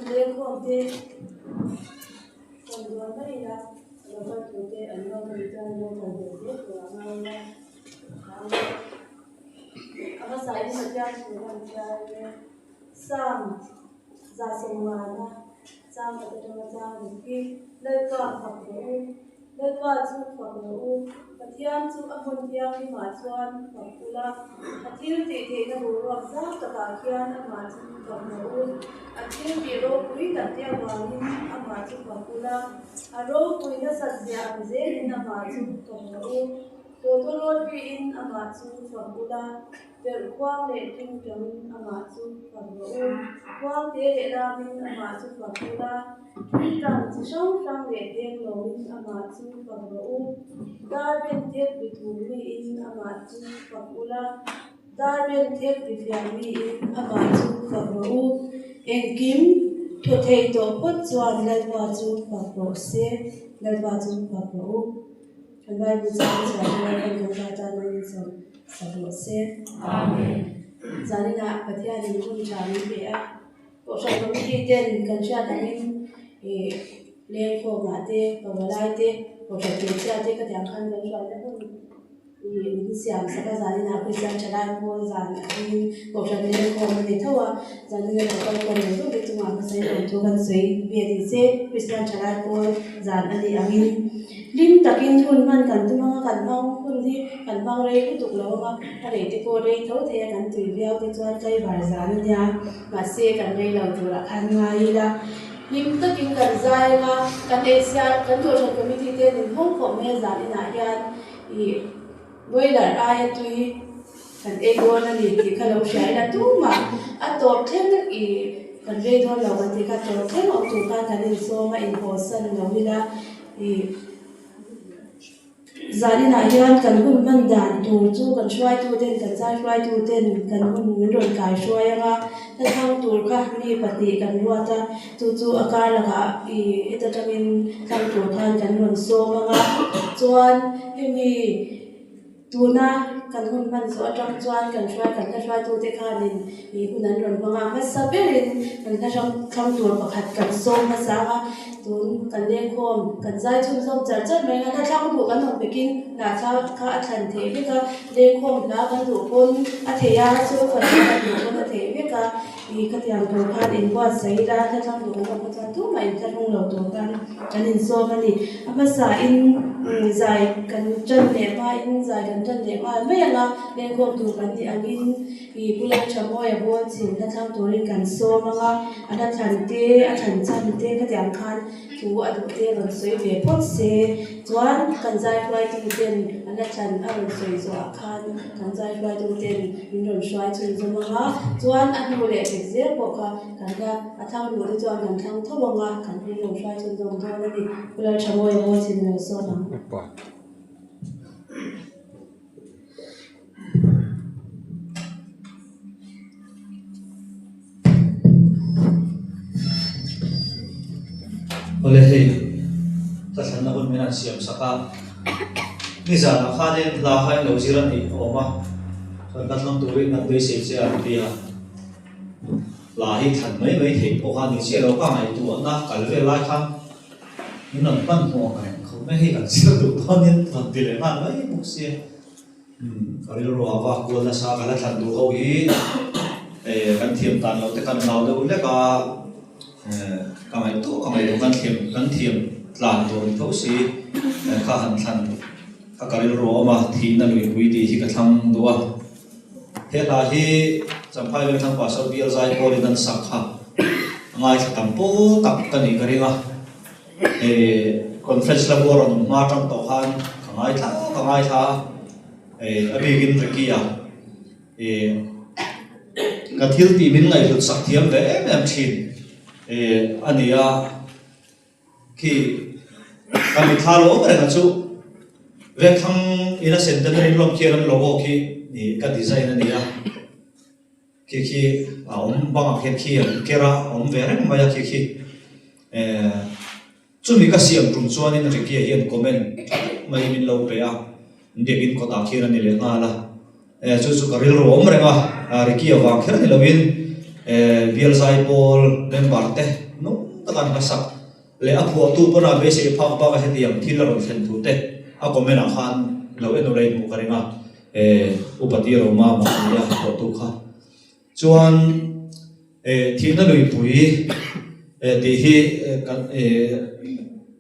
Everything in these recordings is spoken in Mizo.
Lengkhawm te kan dawn mai ila a lo kal tur te an lo kal chuan an lo kal ve zel tur a ngai a a hmasain Pathian thu kan chhiar ania Psalm 150 chang khat atanga chang dik hi Lalpa fak rawh u Lalpa chu fak rawh u Pathian chu a hmun thianghlimah chuan fak ula a thil tih theihna boruak zau takah khian amah chu fak rawh u a thil tih ropui tak te avangin amah chu fak ula a ropui nasat zia ang zelin amah chu fak rawh u. Tawtawrawt riin amah chu fak ula, perh khuang leh tingtangin amah chu fak rawh u. Khuang te leh lamin amah chu fak ula, tingtang chi hrang hrang leh deng loin amah chu fak rawh u. Dar ben thek ri thum miin amah chu fak ula, dar ben thek ri fiah miin amah chu fak rawh u. Engkim thaw thei tawh phawt chuan Lalpa chu fak rawh se, Lalpa chu fak rawh u. Kan Bible chang chhuah hi Lalpan kan za tan a in sawm sak rawh se. Amen. Zaninah Pathianin hun tha min pe a, Kohhran Committee ten kan hriat angin ih lengkhawmah te, pavalai te, Kohhran hmeichhia te ka tiang khan kan hruaina hun ih min siam sak a, zaninah Kristian thalai pawl zan atangin Kohhran lengkhawm a ni tho a, zanin a lo kal khawm lo zawk te chungah hmasa in awmthu kan sawi ve ni se Kristian thalai pawl zan a nih angin. Hlim takin hun hman kan tum anga kan hmang hun hi kan hmang rei lutuk lo anga a rei te pawh rei tho thei a kan tui viau te chuan tlaivar zan a nia mahse kan rei lo turah khan ngai ila hlim takin kan zai anga kan eisiar kan Kohhran Committee te an inhawng khawp mai a zan inah hian ih boiler aia tui kan ei dawn a ni tih kha lo hria ila tumah a tawp thleng ih kan rei dawn lo kan tih kha tawp thleng awm tur khan kan insawm a inhawsan lo ila. Zaninah hian kan hun hman dan tur chu kan hruaituten kan zai hruaituten kan hun min rawn kai hruai ang a, thlang tur kha mi pahnih kan ruat a, chu chu a kar lakah ih heta tangin thlang tur khan kan rawn sawm ang a, chuan hemi. Tuna kan hun hman zawh atang chuan kan hruai kan hla hruaitute khanin ih hun an rawn hmang a, hmasa berin kan hla hrang thlang tur pakhat kan sawm hmasa a, tun kan lengkhawm kan zai chhunzawm char char mai a, hla thlang duh kan awm pekin hna thla kha a thlan theih vek a, lengkhawm hla kan duh pawn a theih a, chu kan hla kan duh pawn a theih vek a, ih khatiang tur khan inbuatsaih ila hla thlang duh kan awm kha chuan tumah inthlahrung lo tur khan kan insawm a ni. A hmasain zai kan tan leh hmain zai kan tan leh nghal mai ang a, lengkhawm tur kan nih angin ih Pu Lalthamawia bawl chhim hla thlang turin kan sawm ang a, a hla thlan te a thlan chhan te khatiang khan thu a duh te rawn sawi ve phawt se chuan kan zai hruaitu ten a hla thlan a rawn sawi zawhah khan kan zai hruaitu ten min rawn hruai chhunzawm ang a, chuan a hnu leh dik zel pawh kha kan hla A thlang duh te chuan kan thlang tho ang a, kan hming lo hruai chhun zawng dawn a ni. Pu Lalthamawia mawi chin lo sawn ang. Awle hei ka thlanna hun min han siam sak a, nizanah khanin hla kha in lo zir a nih awm a, chuan hla thlang turin kan beisei che a ti a. Hla hi thlan mai mai theih pawh kha ni chiah lo ka ngaihtuahna kal vel lai khan min rawn hman hmuh ang reng khawp mai hei kan zir duh dawnin rawn ti leh nghal mai bawk sia. Umm ka rilru ah vak kual nasa ka la thlan duh ho hi eh kan thiam tan loh te kan hlau deuh hlek a eh ka ngaihtuah ka ngaihtuah kan thiam kan thiam tlan tur ni tho si kha han thlan kha ka rilru a awm a thihna luipui tih hi ka thlang duh a. He hla hi Champhai Vengthlang Pastor Bial Zai pawlin an sak kha a ngaithla tam pawl tak ka nih ka ring a. He conference la bawr a nung hma atang tawh khan ka ngaithla ka ngaithla a, a bikin Ricky-a ka thil tih min ngaihhlut sak thiam ve em em thin a ni a. Khi ka mitthla lo awm reng a chu Vengthlang ina centenary lawm khian an logo khi ih ka design a ni a, khi khi a awm bangah khian khi an ker a a awm ve reng mai a khi khi eh chumi ka siam tum chuanin Ricky-a hian comment tha deuh mai min lo pe a, biakin kawtah khian a ni leh nghal a, eh chu chu ka rilru awm reng a, Ricky-a vang kher ni loin. Bial Zaipawl member te nung taka an hmasak leh a phuahtu pawn a beisei phak bak a hetiang thil a rawn thlen thu te a comment ah khan lo en ula in hmuh ka ring a, Upa Ti Roma mah a nia phuahtu kha. Chuan thihna luipui tih hi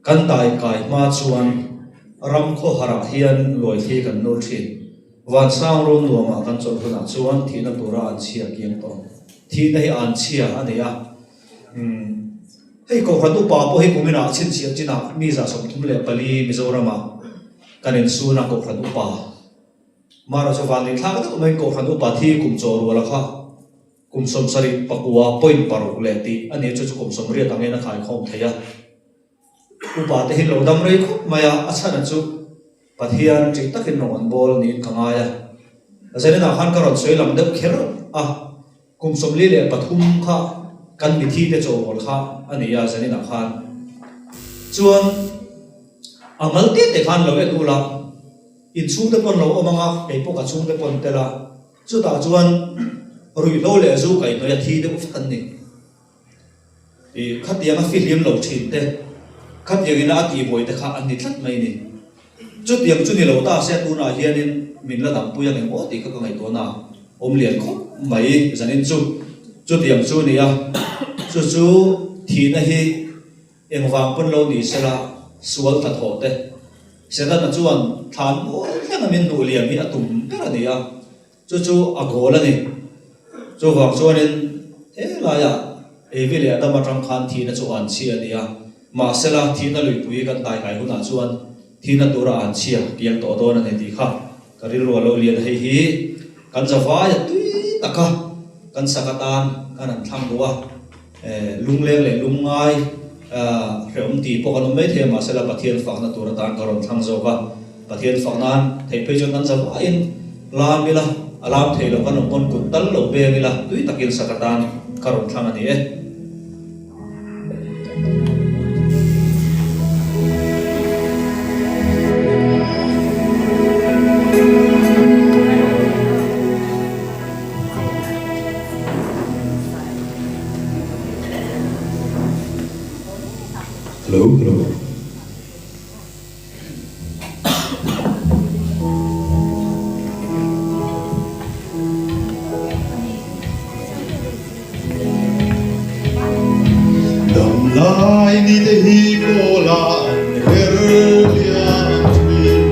kan dai kai hma chuan ram khawhar ah hian luaithli kan nur thin. Vansang run nuamah kan chawlh hunah chuan thihna tura an chhia kiang tawh ang. Thihna hi an chhia a nei a. Umm, hei Kohhran upa pawh hi kuminah chhinchhiah chinah mi 34 Mizoramah kan insun a Kohhran upa. Mahrawh chu van inthlak deuh maiin Kohhran upa thi kum chaw ruala kha kum 70 pakua point paruk leh tih a nia chu chu kum 80 angin a khaikhawm thei a. Upa te hi lo dam rei khawp mai a, a chhan chu Pathian ṭih takin rawng an bawl niin ka ngai a. Zaninah khan ka rawn sawi lang deuh kher a, kum 43 kha kan mithi te chawhrawl kha a ni a zaninah khan. Chuan a mal te te khan lo en ula, inchhungte pawn lo awm anga, kei pawh ka chhungte pawn tel a, chutah chuan ruihhlo leh zu kaihhnawih a thi deuh vek an ni. I khatiang a fihlim lo thin te, khatiang ina a tihbuai te kha an ni tlat mai ni. Chutiang chu ni lo ta se tunah hianin min la dampui ang emaw tih kha ka ngaihtuahna a awm lian khawp mai zanin chu. Chutiang chu ni a, chu chu thihna hi engvang pawn lo ni sela sual hnathawh te, Setana chuan thlan mual thleng a min hnuh liam hi a tum ber a ni a. Chu chu a goal a ni. Chuvang chuanin helaiah Evi leh Adama atang khan thihna chu an chhia a ni a, mahsela thihna luipui kan taikai hunah chuan thihna tura an chhia piang tawh dawn a ni tih kha ka rilru a lo lian a. Hei hi kan zavaia tui taka kan sak atan kan han thlang duh a, lungleng leh lungngai hrehawm tih pawh kan awm mai thei a, mahsela Pathian fakna tur atan ka rawn thlang zawk a. Pathian fak nan theih phei chuan kan zavaiin lam ila, a lam thei lo kan awm pawn kut tal lo beng ila tui takin sak atan ka rawn thlang a ni e. Hello, hello. Damlai ni te hi kawla an her liam thin.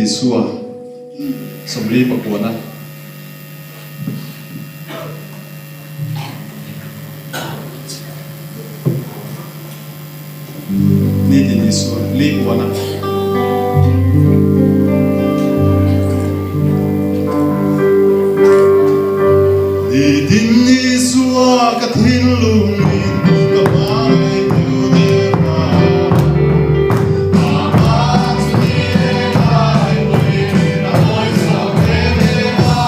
Isua 40 pakuana. Nitin Isua li kuana. Nitin Isua ka thinlungin ka hmangaih deuh deuh a. Amah chu ni e kai puiin a hawi chhuak em em a.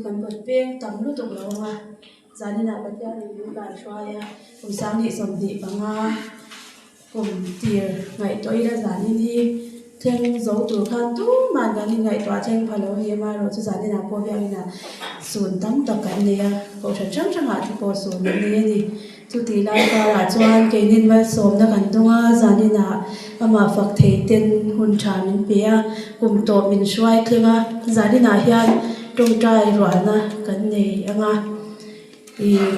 kan rawn peng tam lutuk lo ang a, zaninah Pathianin min kaihruai a, kum sanghnih 25 kum tir ngaihtuah ila zanin hi thleng zo tur khan tumah kan inngaihtuah thleng pha lo a ni amaherawh chu zaninah pawh biakinah sun tam tak kan nei a, kohhran hrang hrangah te pawh sun an nei a ni. Chutih lai karah chuan keinin malsawmna kan dawng a, zaninah amah fak thei ten hun tha min pe a, kum tawp min hruai thleng a, zaninah hian tawngtai ruahna kan nei ang a, ih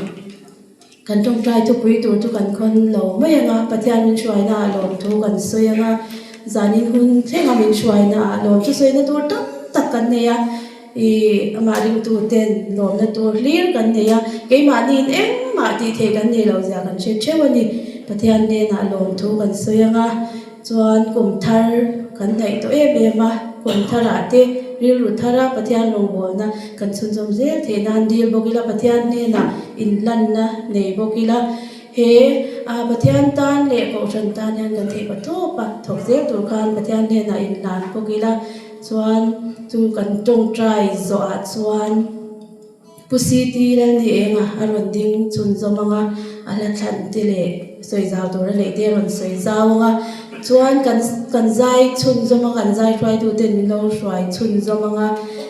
kan tawngtai thupui tur chu kan khawn lo mai ang a, Pathian min hruainaah lawmthu kan sawi ang a, zanin hun thlenga min hruainaah lawmthu sawina tur tam tak kan nei a. Ih, amah ringtuten lawmna tur hlir kan nei a, keimahniin engmah tih theih kan nei lo zia kan hre theuh a ni. Pathian hnenah lawmthu kan sawi ang a, chuan kum thar kan hnaih tawh em em a, kum tharah te rilru thara Pathian rawngbawlna kan chhunzawm zel theih nan dil bawk ila, Pathian hnenah inhlanna nei bawk ila, he ah Pathian tan leh Kohhran tan hian kan theih patawp a, thawk zel tur khan Pathian hnenah inhlan bawk ila. Chuan chu kan tawngtai zawhah chuan Pu CT Lalnienga a rawn ding chhunzawm ang a, a hla thlan te leh sawi zau tur a neih te a rawn sawi zau ang a, chuan kan kan zai chhunzawm a, kan zai hruaitu ten min lo hruai chhunzawm ang a,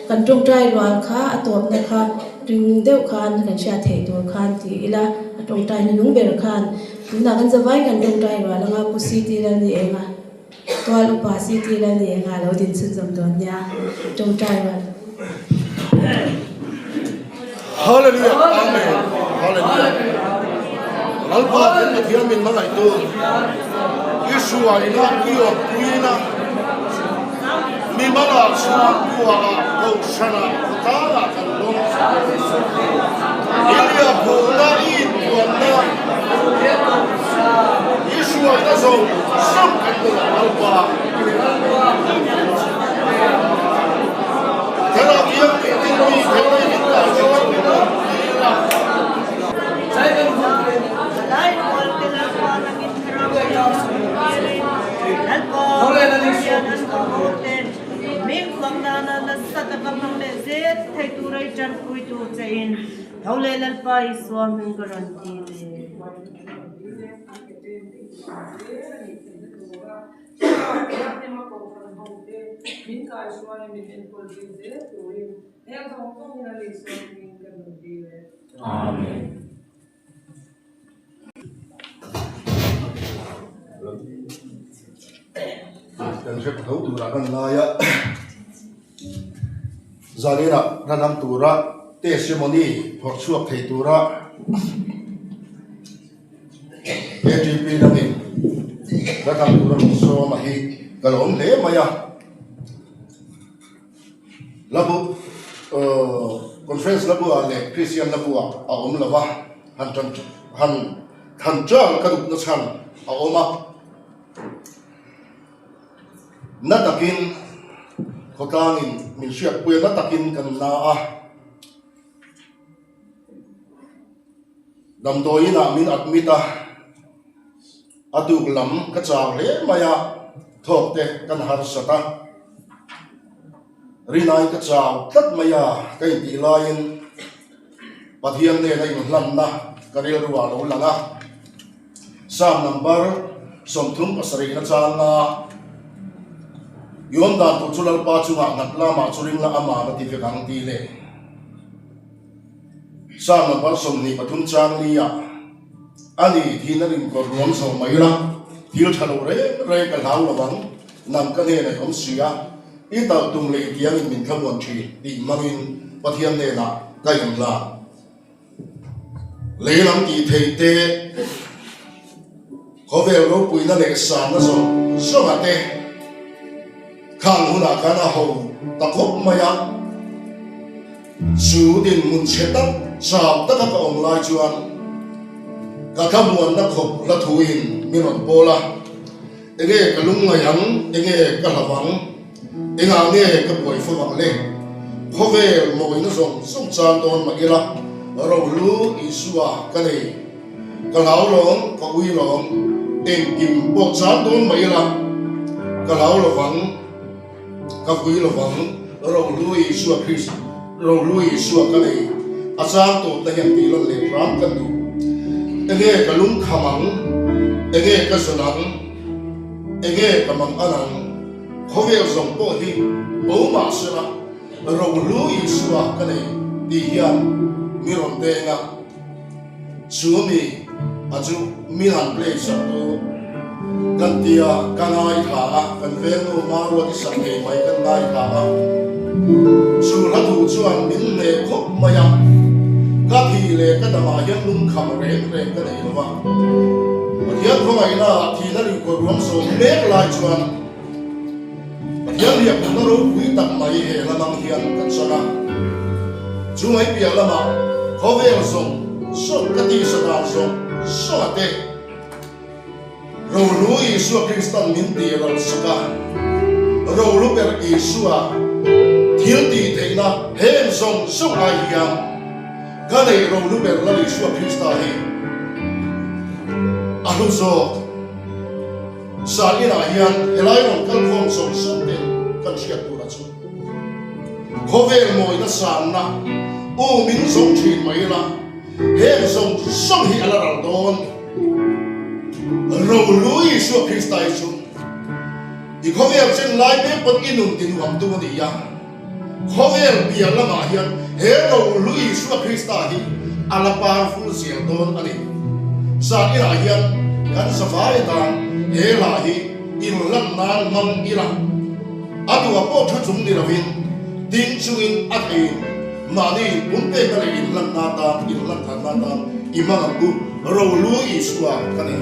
kan tawngtai rual kha a tawpna kha ring deuh khan kan hriat theih tur khan ti ila, a tawngtai hnuhnung ber khan tunah kan zavai kan tawngtai rual ang a Pu CT Lalnienga. Tual upa CT Lalni engah lo din chhunzawm dawn nia tawngtai rual. Hallelujah Amen Hallelujah Lalpa kan Pathian min hmangaihtu i hruaina i awmpuina mi mala chhungkua ah kohhran ah khawtlang ah kan lawm i liaphulna i inpuanna I hruaina zawng zawng kan nunah Lalpa Thlarau Thianghlim tin mi theihna i min kai chuan min rawn tir a. Amen. Kan hre tho turah kan ngai a, zaninah hnahnam tura testimony phawrh chhuak thei tura ATP lamin la dam tura min sawm a hi ka lo awm hle mai a, la bu conference la buah leh Kristian la buah a awm lo va, han tan han han tan ka duhna chhan a awm a, na takin khawtlangin min hriatpui a, na takin kan na a. Damdawiin ah min admit a, a tuk lam ka chau hle mai a, thawk te kan harsat a, rinai ka chau tlat mai a ka intih laiin Pathian nena inhlanna ka rilru ah lo lang a, Psalm number 37 na changa i awm dan tur chu Lalpa chungah nghat lamah chu ringla amah a ti vek ang tih leh. Psalm number 23 chang nia a ni thin a rin kawr ruam zawh mai la, thil tha lo reng reng ka hlau lo ang, nang ka hnenah i awm si a, i talh tum leh i tiangin min thlamuan thin tih hmangin Pathian hnenah ka inhlan. Lei lam tih theih te, khawvel ropuina leh sanna zawng zawnga te khang hunah khan a ho ta khawp mai a. Chu dinhmun chhe tak chau taka ka awm lai chuan ka thlamuanna khawp hla thuin min rawn pawl a, Enge ka lungngaih ang, enge ka hlauh ang, engah nge ka buai fo ang le? Khawvel mawina zawng zawng chan dawn mah ila, rohlu Isua ka nei. Ka hlau lawng, ka ui lawng, engkim pawh chan dawn mah ila, ka hlau lovang. Ka vui lovang, rohlu Isua Krist. Rohlu Isua ka nei, a chang tawpna hian tih lan leh hram ka duh. Enge ka lungkham ang? Enge ka zawn ang? Enge ka mang an ang? Khawvel zawng pawh hi bo mah sela Rohlu Isua ka nei tih hian mi rawn deng a. Chu mi a chu mi han play sak tu kan tia ka ngaithla a, kan vengnu Maruat i sak ngei mai kan ngaithla a, chu hla thu chuan min hneh khawp mai a, ka thi leh ka damah hian lungkham reng reng ka nei lo va, Pathian khawngaihna ah thihna luikawr ruang zawm mek lai chuan Pathian riahhmunna ropui tak mai he hla dang hian kan chan a. Chu mai piah lamah khawvel zawng zawng ka tisa dan zawng zawng a te. Rohlu Isua Kristan min tih ral sak a, rohlu ber Isua thil tih theihna heng zawng zawng ai hian ka neih rohlu ber Lal Isua Krista hi a hlu zawk. Zan inah hian helai rawn kal khawm zawng zawng ten kan hriat tur a chu. Khawvel mawina sanna u min zawng thin mai ila, heng zawng zawng hi a la ral dawn. Rohlu Isua Krista hi chu i khawvel chen lai mek pawn i nun ti nuam tu a ni a. Khawvel piah lamah hian he rohlu Isua Krista hi a la powerful zel dawn a ni. Zan inah hian kan zavai atan he hla hi inlan nan hmang ila, a duha pawh thu chung ni lovin ding chungin a theiin mahni inpumpekna leh inlanna atan, inlan thatna atan i hmang ang u, rohlu Isua ka ni.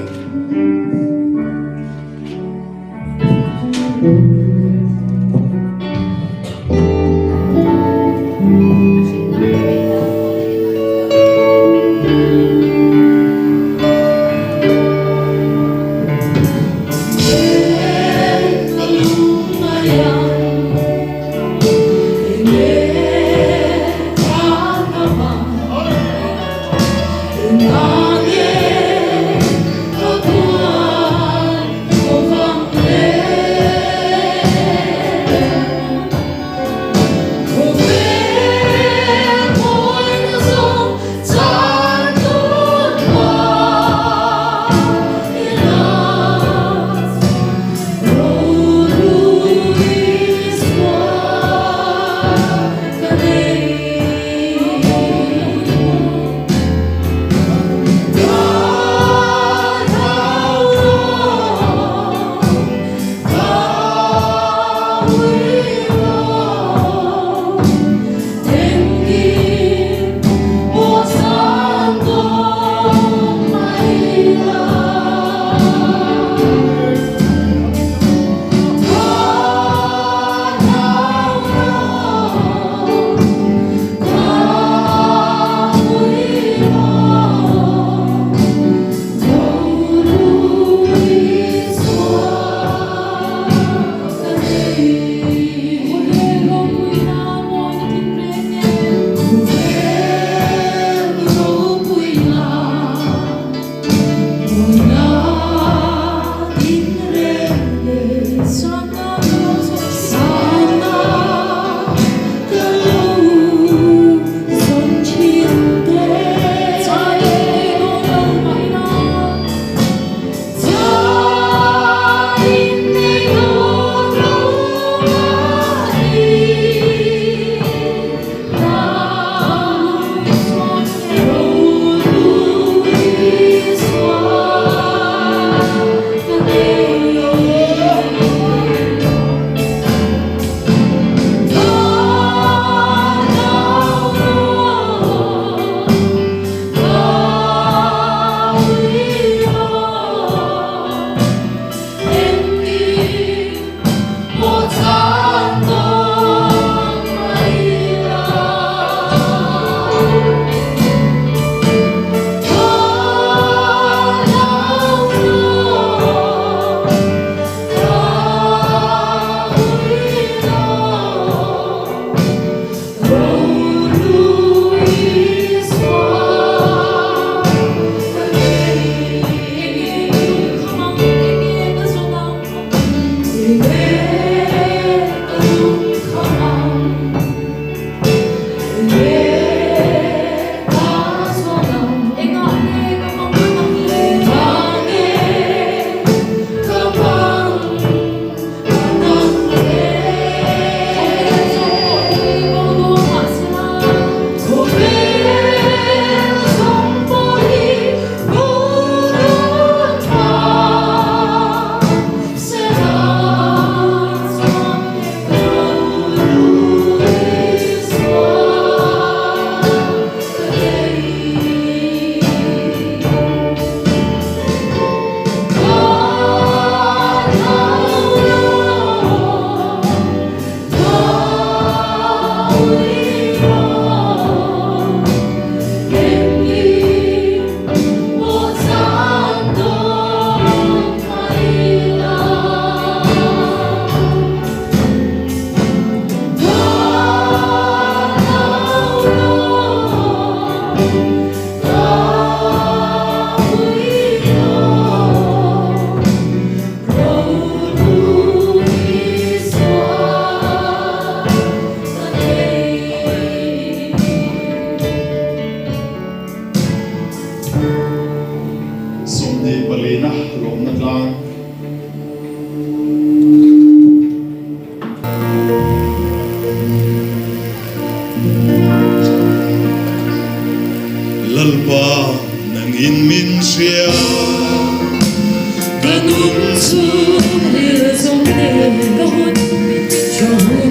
24 na lawmna tlang. Lalpa nangin min hria. Ka nun chhungril zawng te ka hun ka hun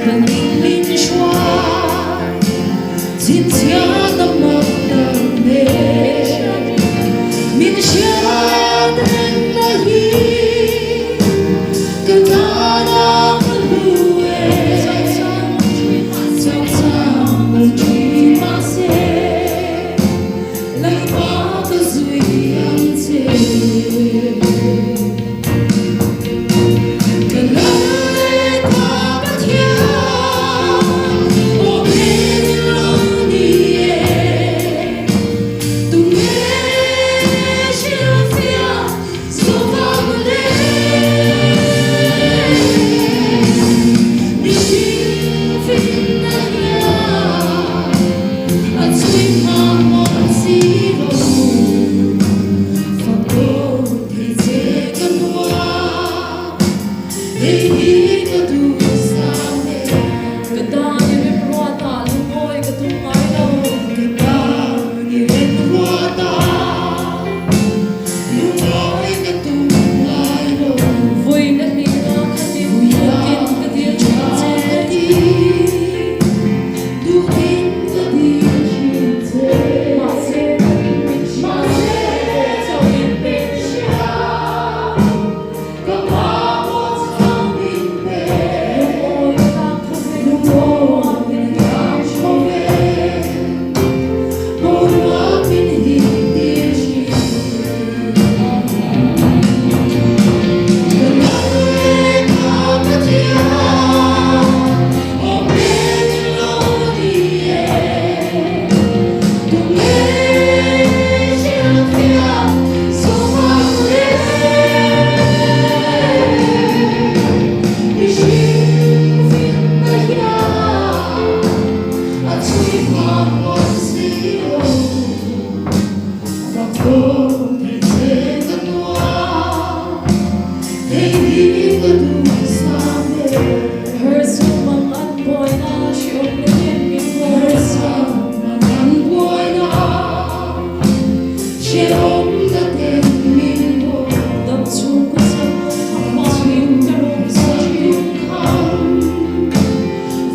nangin min hruai chhinchhiah na mak tak nen min hriat reng na hi ka tana ka hlu e chang chang ka thin mahse Lalpa ka zui ang che. Ka lal ka Pathian aw hmel lo ni e tunge hrilhfiah zawng le mihring finna hian a chhui hma mawn si lo fak dawn thei che ka hua hei hi ka duhsam e. Ka tan i remruat ah lungawi ka tum ngai lo. Ka tan i remruat ah lungawi ka tum ngai lo. Vawiin a hlihna kha dim duhtin ka dil thin che. Duhtin ka dil thin che. Mahse mahse chauhin min hria. Ka mamawh chang min pe. Lungawi ka tlang tho ve. Lungawi ka tlang tho ve. Boruak min hip tir thin. Ka lal leh ka Pathian awm hmel lo ni e. Tunge hrilhfiah zawng le? Mihring finna hian a chhui phak ngawt si lo. Fak dawn thei che ka nuam, hei hi ka duhsam e. Harsat mang an buaina hriawm na ten min haw. Harsat mang an buaina hriawm na ten min haw. Dam chhung ka cham vanin ka rum Dam chhung kham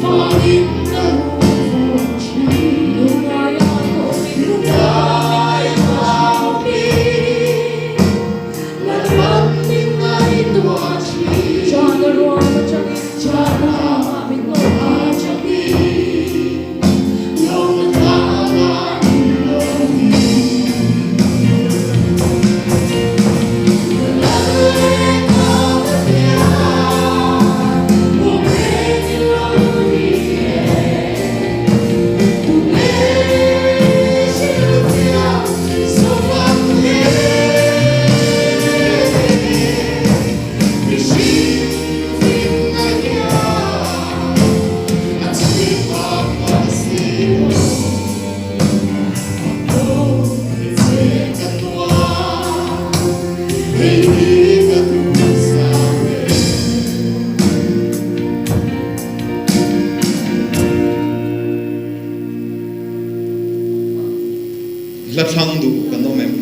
vanin ka rum fo thin. Lungngaia ka awmin Lungngaia ka awmin Lalpan min ngaihtuah thin. Jana ruam atangin Jana min lo atangin lawng tlangah min lo him. Ka lal leh ka Pathian awm reng i lo ni e. Tunge hrilhfiah zawng le? Mihring finna hian a chhui phak ngawt si lo. Fak dawn thei che ka nuam, hei hi ka duhsam e. Hla thlang duh kan awm em?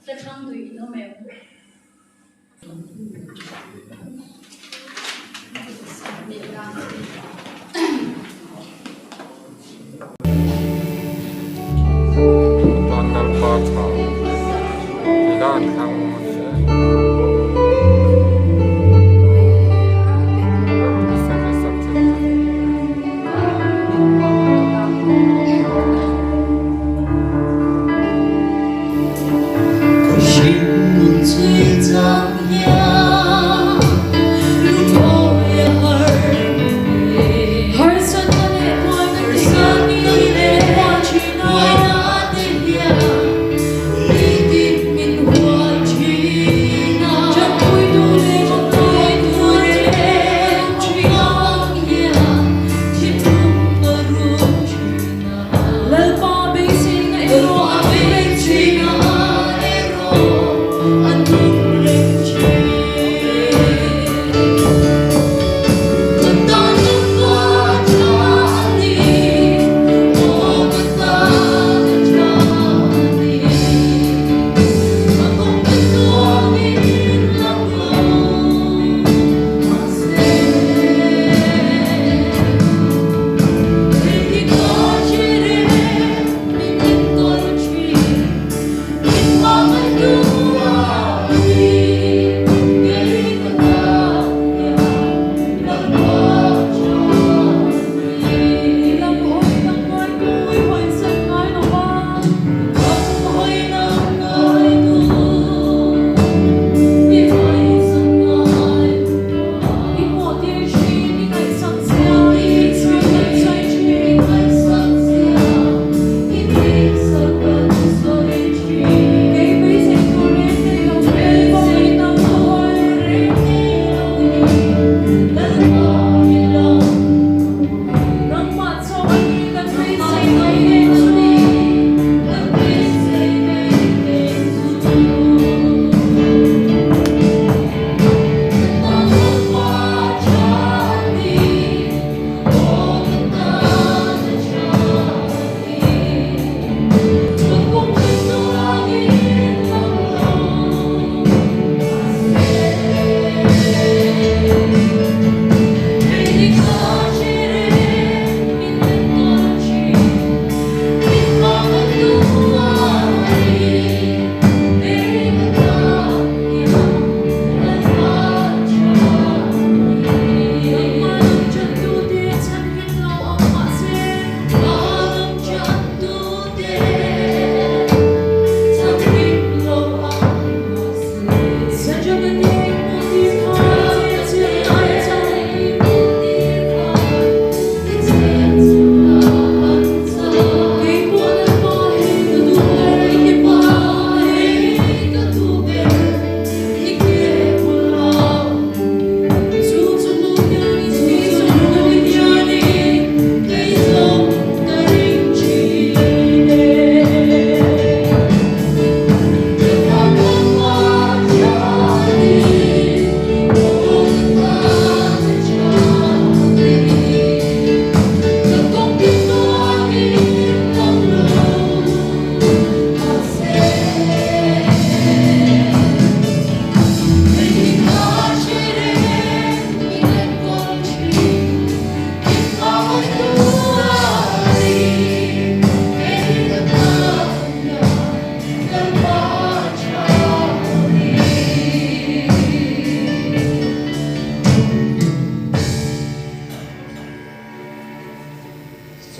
Hla thlang duh in awm em? Tan Lalpa tha Milan thlang a ni e.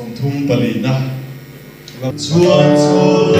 34 na Chuan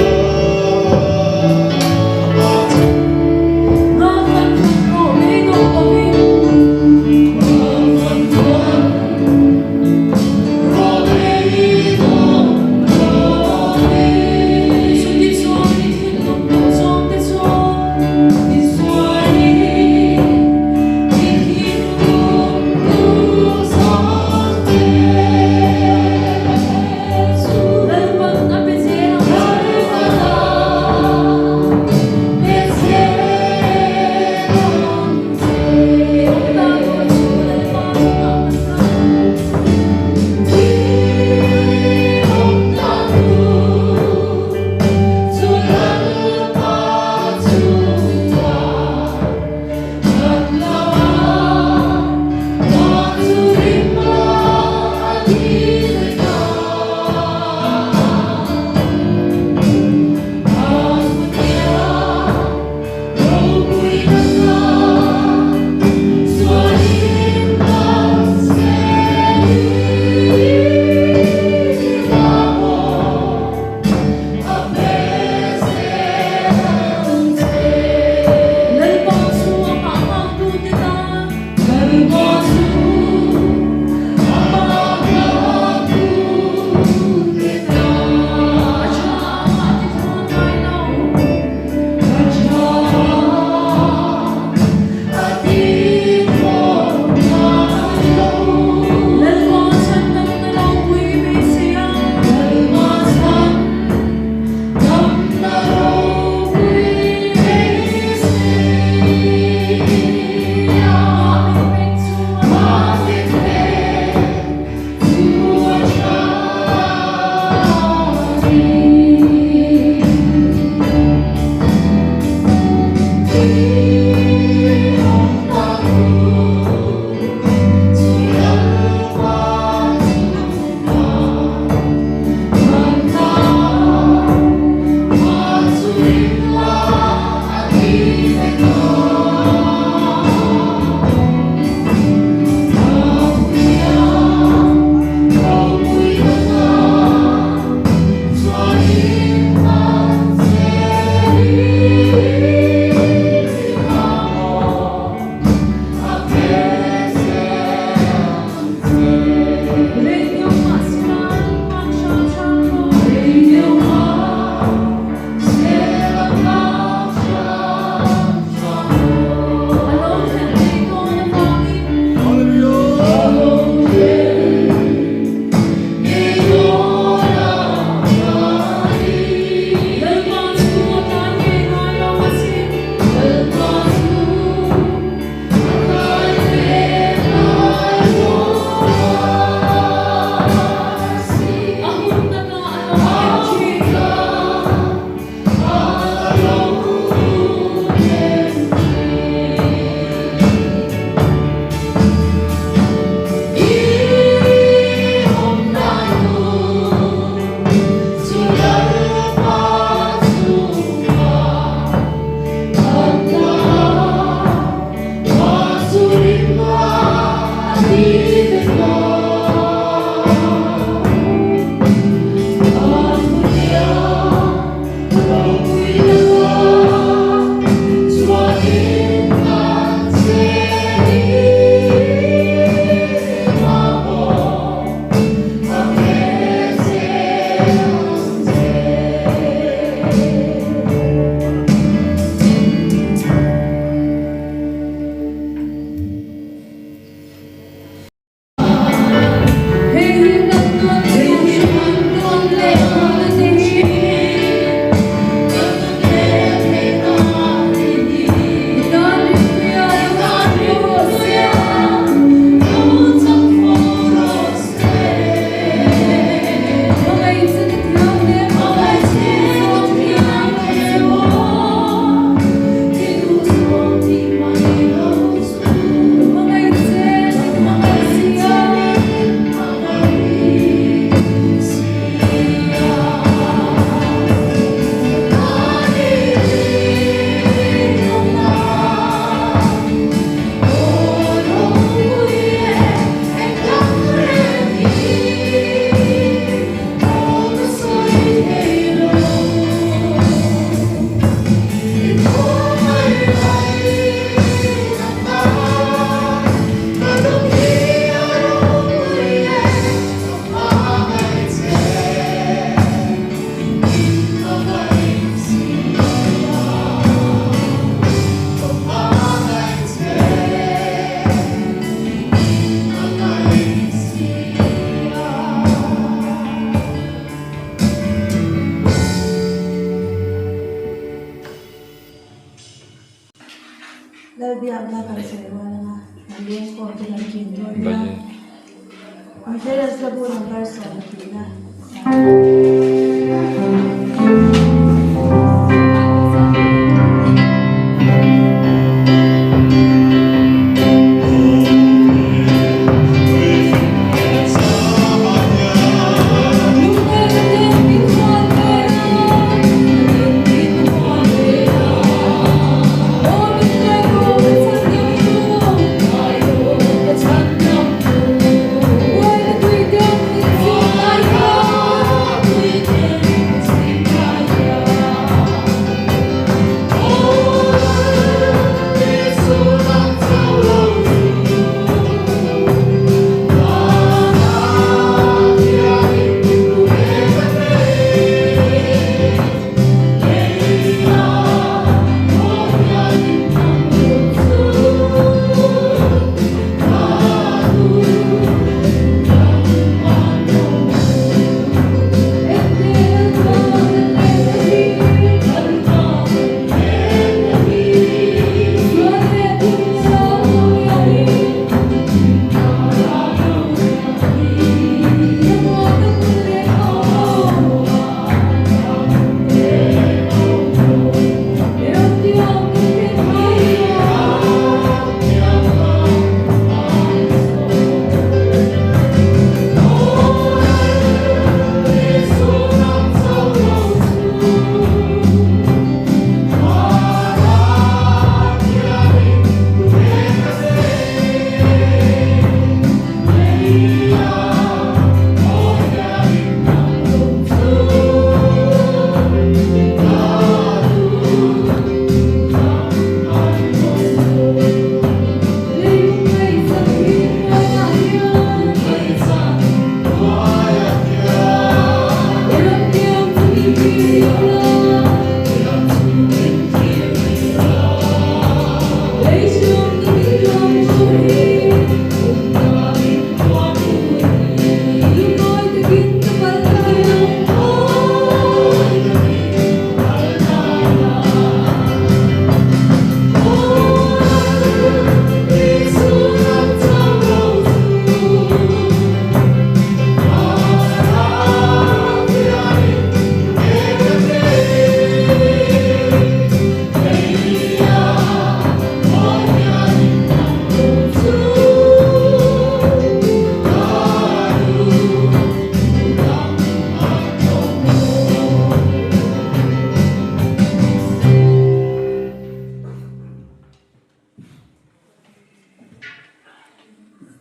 Lalbiakna kan sawi rual anga kan lengkhawm te kan ṭin dawn nia. Conference hlabu number 20 na.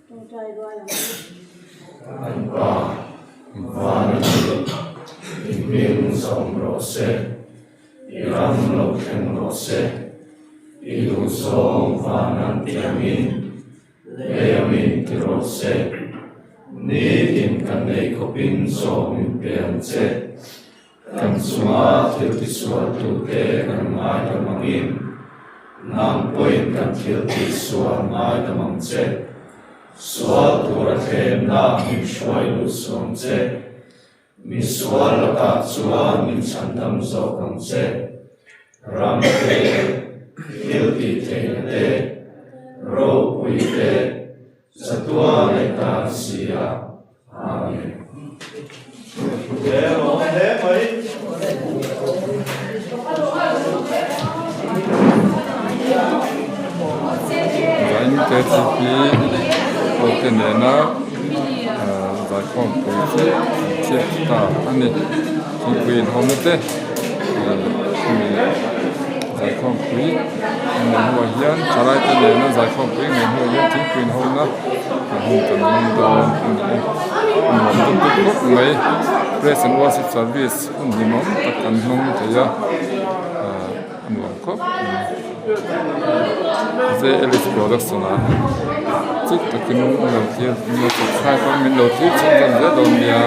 Tawngtai rual ang u. Kan Pa, van a ni, i hming zawm rawh se, i ram lo thleng rawh se, i duhzawng van an ti angin lei amin ti rawh se, nitin kan nei khawpin zawm min pe ang che. Kan chunga thil tisualtute kan ngaidam angin, nang pawhin kan thil tihsual ngaidam ang che. Sual tura thlemna min hruai lut suh ang che. Mi sual lakah chuan min chhandam zawk ang che. Ram te, thil tihtheihna te, ropui te, chatuan leh tan si a. Amen. Zain KTP hote nena zaikhawmpui chu an chhiat ta a ni. Thingpui inhawmna te hemi zaikhawmpui a nei hnuah hian thalaite nena zaikhawmpui a nei hnuah hian thingpui inhawmna a hun kan hmang dawn a ni e. Nuam deuh deuh khawp mai praise and worship service hun hlimawm tak kan hmang thei a ahh a nuam khawp mai. J_L_H production ah chik takin min lo thlir min lo subscribe a min lo thlir chhunzawm zel dawn nia.